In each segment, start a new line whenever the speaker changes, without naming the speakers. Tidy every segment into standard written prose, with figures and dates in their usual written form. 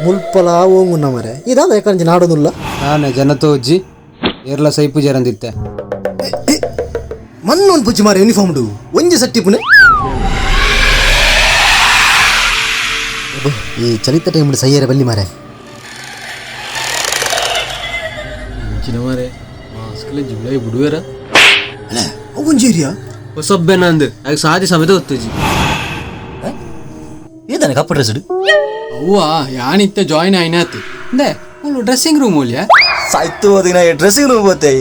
ಮುಲ್ಪಲ ಓಂಗುನ ಮರೆ ಇದಾದ ಯಾಕಂಜಿ ನಾಡೋದುಲ್ಲ.
ನಾನೇ ಜನ ತೋಜಿ ಏರ್ಲ ಸೈಪು ಜರಂದಿತ್ತೆ.
ಮಣ್ಣು ಪುಚ್ಚಿ ಮಾರೆ ಯೂನಿಫಾರ್ಮ್ do ಒಂಜಿ ಸಟ್ಟಿ ಪುನೆ. ಈ ಚಲಿತ ಟೈಮ್ ಸೈಯರೆ ಬಲ್ಲಿ ಮಾರೆ.
ಇಂಚಿನ ಮಾರೆ ಮಾಸ್ಕ್ಲ ಜಿಬ್ಲಾಯಿ ಬಿಡುವೆರ.
ಅಲ್ಲ, ಅವು ಒಂಜಿ ಏರಿಯಾ.
ಹೊಸೊಬ್ಬೆನಂದು ಆಗ ಸಾದಿ ಸಮೇತ ಗೊತ್ತುಜಿ.
ಏದಾನೆ ಕಪ್ಪು ಡ್ರೆಸ್?
ಅವ್ವ ಯಾನಿತ್ತೆ ಜಾಯಿನ್ ಆಯ್ನಾತಿ ಅಂದೆ ಮುಳ್ಳು ಡ್ರೆಸ್ಸಿಂಗ್ ರೂಮ್ ಒಲ್ಯ.
ಸಾಯ್ತು ದಿನ ಡ್ರೆಸ್ಸಿಂಗ್ ರೂಮ್ ಗೊತ್ತೇ.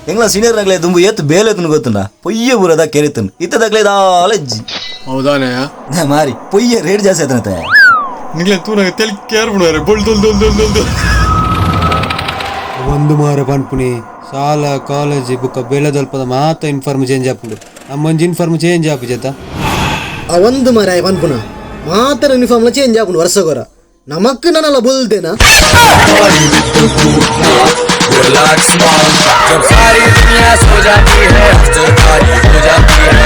ಎಂಗ್ಲ ಸೀನಿಯರ್ ನಗಲೆ ದುಂಬು ಏತ್ ಬೇಲೆ ತುನು ಗೊತ್ತುಂಡ ಪೊಯ್ಯ ಬೂರದ ಕೆರಿತನ್ ಇತ್ತದಾಗ್ಲೇ ದಾಲ ಇಜ್ಜಿ.
ಹೌದಾನೆ?
ನಾ ಮಾರಿ ಪೊಯ್ಯ ರೇಟ್ ಜಾಸ್ತಿ ಆತನತೆ.
ನಿಗ್ಲೆ ತೂನಾಗ ತೆಲ್ ಕೇರ್ ಬಿಡುವಾರೆ ಬೊಳ್ ದೊಲ್ ದೊಲ್ ದೊಲ್ ದೊಲ್ ದೊಲ್.
ಒಂದು ಮಾರೆ ಪನ್ಪುನಿ ಶಾಲಾ ಕಾಲೇಜ್ ಬುಕ್ಕ ಬೇಲೆದಲ್ಪದ ಮಾತ ಇನ್ಫಾರ್ಮ್ ಚೇಂಜ್ ಆಪುಂಡು, ನಮ್ಮೊಂಜಿ ಇನ್ಫಾರ್ಮ್ ಚೇಂಜ್ ಆಪು ಜೇತ.
ಆ ಒಂದು ಮಾರಾಯ ಪನ್ಪುನ ಮಾತ್ರ ಯೂನಿಫಾರ್ಮ್ ಚೇಂಜ್ ಆಪುಂಡು ವರ್ಷಗೊರ, ನಮಕ್ ನನ್ನಲ್ಲ ಬೊಲ್ದೇನಾ.
जब सारी दुनिया सो जाती है, हफ्ते खाली हो जाती है।